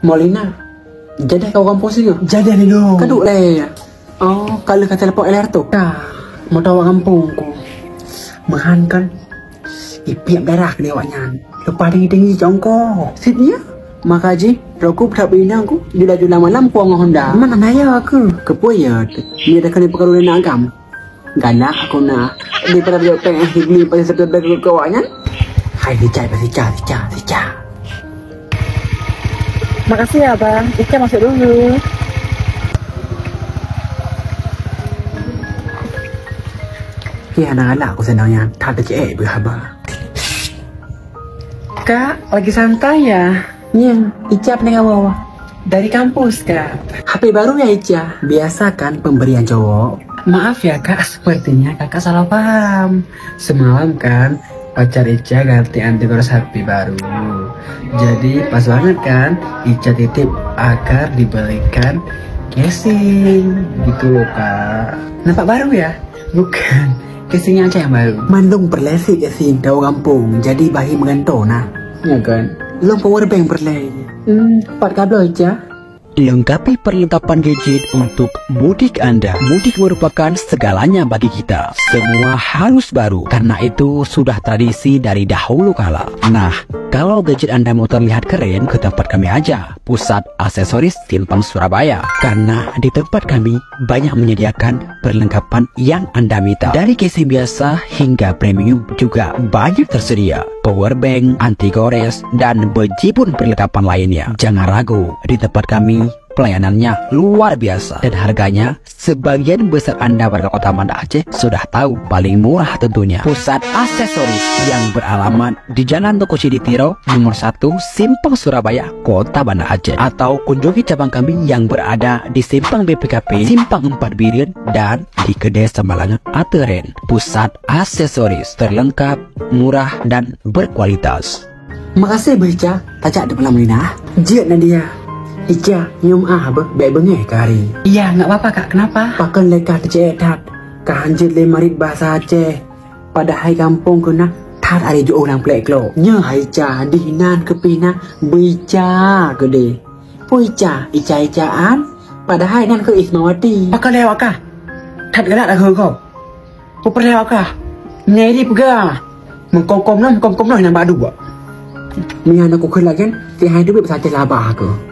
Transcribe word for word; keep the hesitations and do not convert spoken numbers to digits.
Molina, jadi kau kampung singoh? Jadi ni lo. Kaduk leh. Oh, kalau kata lepas L R tu. Dah, mau tahu kampung ku. Mehan kan. Ipiak darah kena awak nyan. Lepas tinggi-tinggi jongko. Sit nya. Maka ji, rokok tak bina ku. Jula-jula malam ku ngah Honda. Mana naya aku? Kepo ya. Dia dah kena perlu nak agam. Galak aku na. Daripada dia pengen hibli pada sebab ke awak nyan. Hai, sicah, sicah, sicah, sicah. Makasih ya, Bang. Ica masuk dulu. Ki hana galak aku senang nyan. Tak kecek berhaba. Kak, lagi santai ya? Nyeng, Ica pening awak. Dari kampus, Kak. H P baru ya, Ica? Biasa kan pemberian cowok? Maaf ya, Kak, sepertinya Kakak salah paham. Semalam kan, pacar Ica ganti anti gores H P baru. Jadi, pas banget kan, Ica titip agar dibelikan casing. Gitu loh, Kak. Nampak baru ya? Bukan. Casing yang Ica yang baru. Mandum perlesi casing tahu kampung. Jadi, bahi menggantung nah. Ya kan? Lom power bank perleh. Hmm, empat kabel Ica. Lengkapi perlengkapan gadget untuk mudik Anda. Mudik merupakan segalanya bagi kita. Semua harus baru, karena itu sudah tradisi dari dahulu kala. Nah, kalau gadget Anda mau terlihat keren, ke tempat kami aja. Pusat Aksesoris Simpang Surabaya. Karena di tempat kami banyak menyediakan perlengkapan yang Anda minta. Dari casing biasa hingga premium juga banyak tersedia. Power bank, anti gores, dan bejibun perlengkapan lainnya. Jangan ragu, di tempat kami pelayanannya luar biasa dan harganya sebagian besar Anda warga Kota Banda Aceh sudah tahu, paling murah tentunya. Pusat Aksesoris yang beralamat di Jalan Teuku Siditiro, nomor satu, Simpang Surabaya, Kota Banda Aceh. Atau kunjungi cabang kami yang berada di Simpang B P K P, Simpang Empat Bireuen, dan di Kedai Sambalangan Ateuren. Pusat Aksesoris terlengkap, murah, dan berkualitas. Makasih beuh Ica, tajak di malam ni nah. Jeuet Nadia. Ica, nyoe meuah beuh, bèk beungéh keu hari. Iya, nggak apa-apa, Kak. Kenapa? Pakon lé kah teucék that. Ka hanjeuet lé marit bahasa Aceh. Padahai gampông keunan that ari jiôh lam plek klok. Nyoe hai Ica, dih nan keupi na beuica keudeh. Peue Ica, ica-icaan, padahai nan keuh Ismawati. Pakon lé awak kah? That galak dah keu gob. Peue peureulèe awak kah? Meunyoe di peugah, meukôm-kôm noh, meukôm-kôm noh nyang bak duek. Meunyoe hana kukheun lagèe nyan, tihai teubiet peusatéh labah keuh.